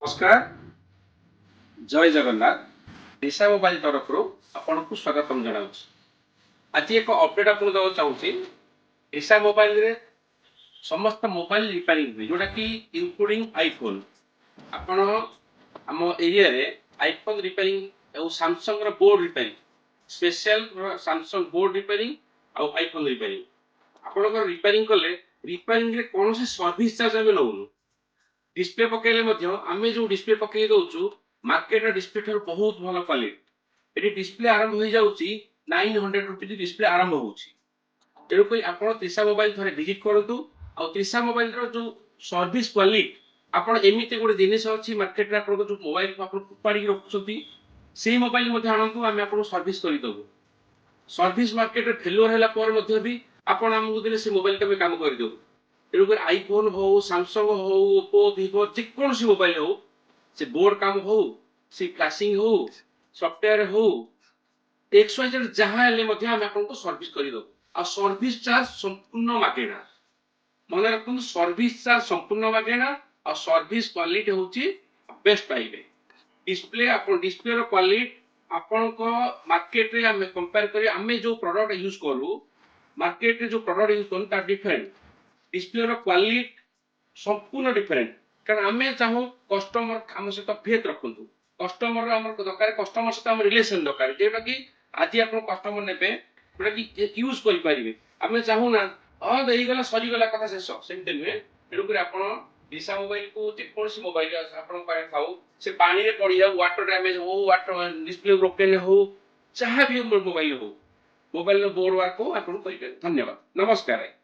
ନମସ୍କାର, ଜୟ ଜଗନ୍ନାଥ। ଦିଶା ମୋବାଇଲ ତରଫରୁ ଆପଣଙ୍କୁ ସ୍ୱାଗତମ ଜଣାଉଛି। ଆଜି ଏକ ଅପଡେଟ୍ ଆପଣଙ୍କୁ ଦେବାକୁ ଚାହୁଁଛି। ଦିଶା ମୋବାଇଲରେ ସମସ୍ତ ମୋବାଇଲ ରିପେୟାରିଂ ହୁଏ, ଯୋଉଟାକି ଇନକ୍ଲୁଡିଂ ଆଇଫୋନ୍। ଆପଣ ଆମ ଏରିଆରେ ଆଇଫୋନ୍ ରିପେୟାରିଂ ଆଉ ସାମସଙ୍ଗର board repairing, special Samsung board repairing ଆଉ ଆଇଫୋନ୍ ରିପେୟାରିଂ ଆପଣଙ୍କର ରିପେୟାରିଂ କଲେ, ରିପେୟାରିଂରେ କୌଣସି ସର୍ଭିସ ଚାର୍ଜ ଆମେ ନେଉନୁ। ଡିସପ୍ଲେ ପକେଇଲେ ମଧ୍ୟ ଆମେ ଯୋଉ ଡିସପ୍ଲେ ପକେଇ ଦଉଛୁ, ମାର୍କେଟର ଡିସପ୍ଲେ ଠାରୁ ବହୁତ ଭଲ କ୍ୱାଲିଟି। ଏଠି ଡିସପ୍ଲେ ଆରମ୍ଭ ହେଇଯାଉଛି, ₹900 ଡିସପ୍ଲେ ଆରମ୍ଭ ହଉଛି। ତେଣୁକରି ଆପଣ ତ୍ରିଶା ମୋବାଇଲ ଥରେ ଭିଜିଟ୍ କରନ୍ତୁ। ଆଉ ତ୍ରିଶା ମୋବାଇଲର ଯୋଉ ସର୍ଭିସ କ୍ୱାଲିଟି, ଆପଣ ଏମିତି ଗୋଟେ ଜିନିଷ ଅଛି ମାର୍କେଟରେ, ଆପଣଙ୍କ ଯୋଉ ମୋବାଇଲ ଆପଣ ଫୋପାଡ଼ିକି ରଖୁଛନ୍ତି, ସେଇ ମୋବାଇଲ ମଧ୍ୟ ଆଣନ୍ତୁ, ଆମେ ଆପଣଙ୍କୁ ସର୍ଭିସ କରିଦେବୁ। ସର୍ଭିସ ମାର୍କେଟରେ ଫେଲୁଅର ହେଲା ପରେ ମଧ୍ୟ ବି ଆପଣ ଆମକୁ ଦେଲେ, ସେ ମୋବାଇଲଟା ଆମେ କାମ କରିଦେବୁ। ତେଣୁକରି ଆଇଫୋନ ହଉ, ସାମସଙ୍ଗ ହଉ, ଓପୋ, ଭିଭୋ, ଯେକୌଣସି ମୋବାଇଲ ହଉ, ସେ ବୋର୍ଡ କାମ ହଉ, ସେ ଫ୍ଲାସିଂ ହଉ, ସଫ୍ଟୱେୟାର ହଉ, XYZ ଯାହା ହେଲେ ମଧ୍ୟ ଆମେ ଆପଣଙ୍କୁ ସର୍ଭିସ କରିଦେବୁ। ଆଉ ସର୍ଭିସ ଚାର୍ଜ ସମ୍ପୂର୍ଣ୍ଣ ମାଗେଣା। ମନେ ରଖନ୍ତୁ, ସର୍ଭିସ ଚାର୍ଜ ସମ୍ପୂର୍ଣ୍ଣ ମାଗେଣା। ଆଉ ସର୍ଭିସ କ୍ୱାଲିଟି ହଉଛି ବେଷ୍ଟ ପାଇବେ। ଡିସପ୍ଲେ ଆପଣ, ଡିସପ୍ଲେର କ୍ୱାଲିଟି ଆପଣଙ୍କ ମାର୍କେଟରେ ଆମେ କମ୍ପେୟାର କରି, ଆମେ ଯୋଉ ପ୍ରଡକ୍ଟ ୟୁଜ କରୁ, ମାର୍କେଟରେ ଯୋଉ ପ୍ରଡକ୍ଟ ୟୁଜ କରୁ, ତାର ଡିଫରେଣ୍ଟ। ଡିସପ୍ଲେର କ୍ୱାଲିଟି ସମ୍ପୂର୍ଣ୍ଣ ଡିଫରେଣ୍ଟ। କାରଣ ଆମେ ଚାହୁଁ କଷ୍ଟମର ଆମ ସହିତ ଫେଥ୍ ରଖନ୍ତୁ। କଷ୍ଟମର ଆମର ଦରକାର, କଷ୍ଟମର ସହିତ ଆମ ରିଲେସନ ଦରକାର, ଯୋଉଟା କି ଆଜି ଆପଣ କଷ୍ଟମର ନେବେ, ଯୋଉଟା କି ୟୁଜ କରିପାରିବେ। ଆମେ ଚାହୁଁନା, ହଁ, ହେଇଗଲା, ସରିଗଲା, କଥା ଶେଷ, ସେମିତି ନୁହେଁ। ତେଣୁକରି ଆପଣ ଦିଶା ମୋବାଇଲକୁ, ଯେକୌଣସି ମୋବାଇଲ ଆପଣଙ୍କ ପାଖରେ ଥାଉ, ସେ ପାଣିରେ ପଡ଼ିଯାଉ, ୱାଟର ଡ୍ୟାମେଜ ହଉ, ୱାଟର ଡିସପ୍ଲେ ବ୍ରୋକେନ୍ ହଉ, ଯାହା ବି ମୋବାଇଲ ହଉ, ମୋବାଇଲର ବୋର୍ଡ ୱାର୍କ ହଉ, ଆପଣ କରିପାରିବେ। ଧନ୍ୟବାଦ, ନମସ୍କାର।